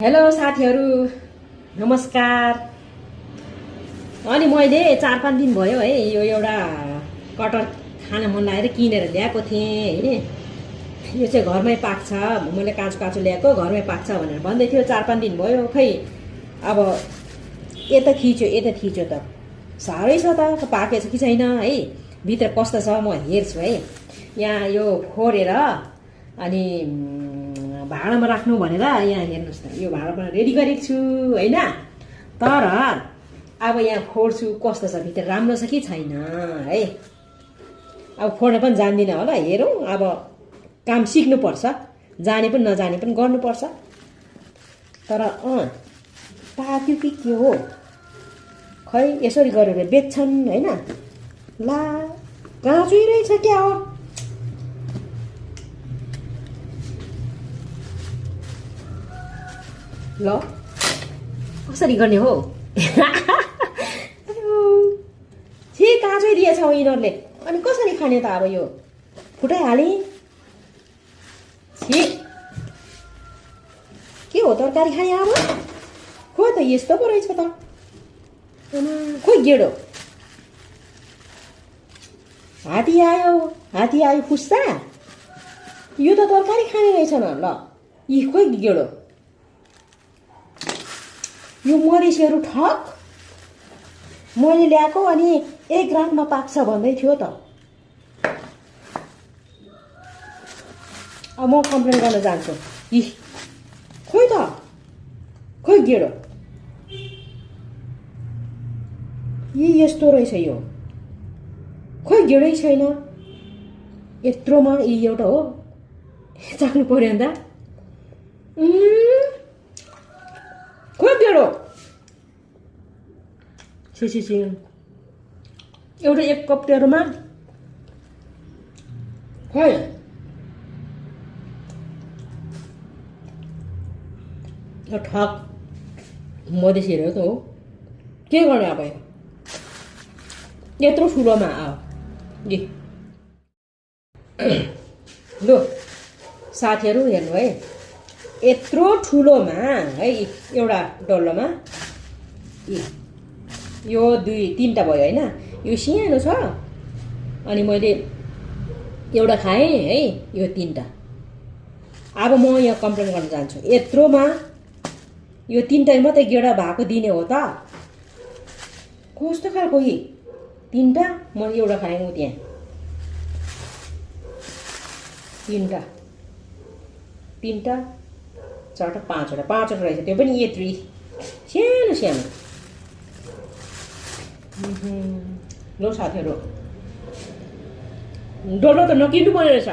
Hello साथीहरू, नमस्कार। अनि मैले 4-5 दिन भयो है यो एउटा कटहर खान मन लागेर किनेर ल्याएको थिएँ हैन। यो चाहिँ घरमै पाक्छ, मैले काँचो काँचो ल्याएको घरमै पाक्छ भनेर भन्दै थियो। 4-5 दिन भयो खै अब यता थिच्यो त साह्रै छ त पाकेछ कि छैन है, भित्र कस्तो छ म हेर्छु है। यहाँ यो फोरेर अनि भाँडामा राख्नु भनेर यहाँ हेर्नुहोस् त, यो भाँडामा रेडी गरेको छु हैन। तर अब यहाँ फोड्छु कस्तो छ भित्र, राम्रो छ कि छैन है। अब फोड्न पनि जान्दिनँ होला, हेरौँ। अब काम सिक्नुपर्छ, जाने पनि नजाने पनि गर्नुपर्छ। तर पाक्यो कि के हो खै, यसरी गरेर बेच्छन् हैन। ला काँचै रहेछ क्या हो। ल कसरी गर्ने हो। छि काँचै दिएछ यिनीहरूले, अनि कसरी खाने त। अब यो फुटाइहाले। छि के हो तरकारी खाने अब। खोइ त यस्तो पो रहेछ त। खोइ गेडो हात्ती आयो फुस्सा। यो त तरकारी खाने रहेछ न। ल यी खोइ गेडो, यो मरिचहरू ठक मैले ल्याएको, अनि 1 रातमा पाक्छ भन्दै थियो त। अब म कम्प्लेन गर्न जान्छु। यी खोइ गेडो, यी यस्तो रहेछ। यो खोइ गेडै छैन यत्रोमा। यी एउटा हो, चाख्नु पर्यो अन्त। खोइ गेडो छि एउटा 1 कप तेरोमा खोइ। यो ठक मधेसीहरू त हो, के गर्ने अब यत्रो ठुलोमा। लु साथीहरू हेर्नु है, यत्रो ठुलोमा है एउटा डल्लोमा यो 2-3टा भयो हैन। यो सानो छ, अनि मैले एउटा खाएँ है, यो 3टा। अब म यहाँ कम्प्लेन गर्न जान्छु। यत्रोमा यो 3टा मात्रै गेडा भएको दिने हो त। कस्तो खालको यी 3टा, मैले एउटा खाएँ त्यहाँ। 3टा 4टा 5वटा रहेछ, त्यो पनि यत्रो सानो। लो साथीहरू, डल्लो त नकिन्नु पर्ने रहेछ।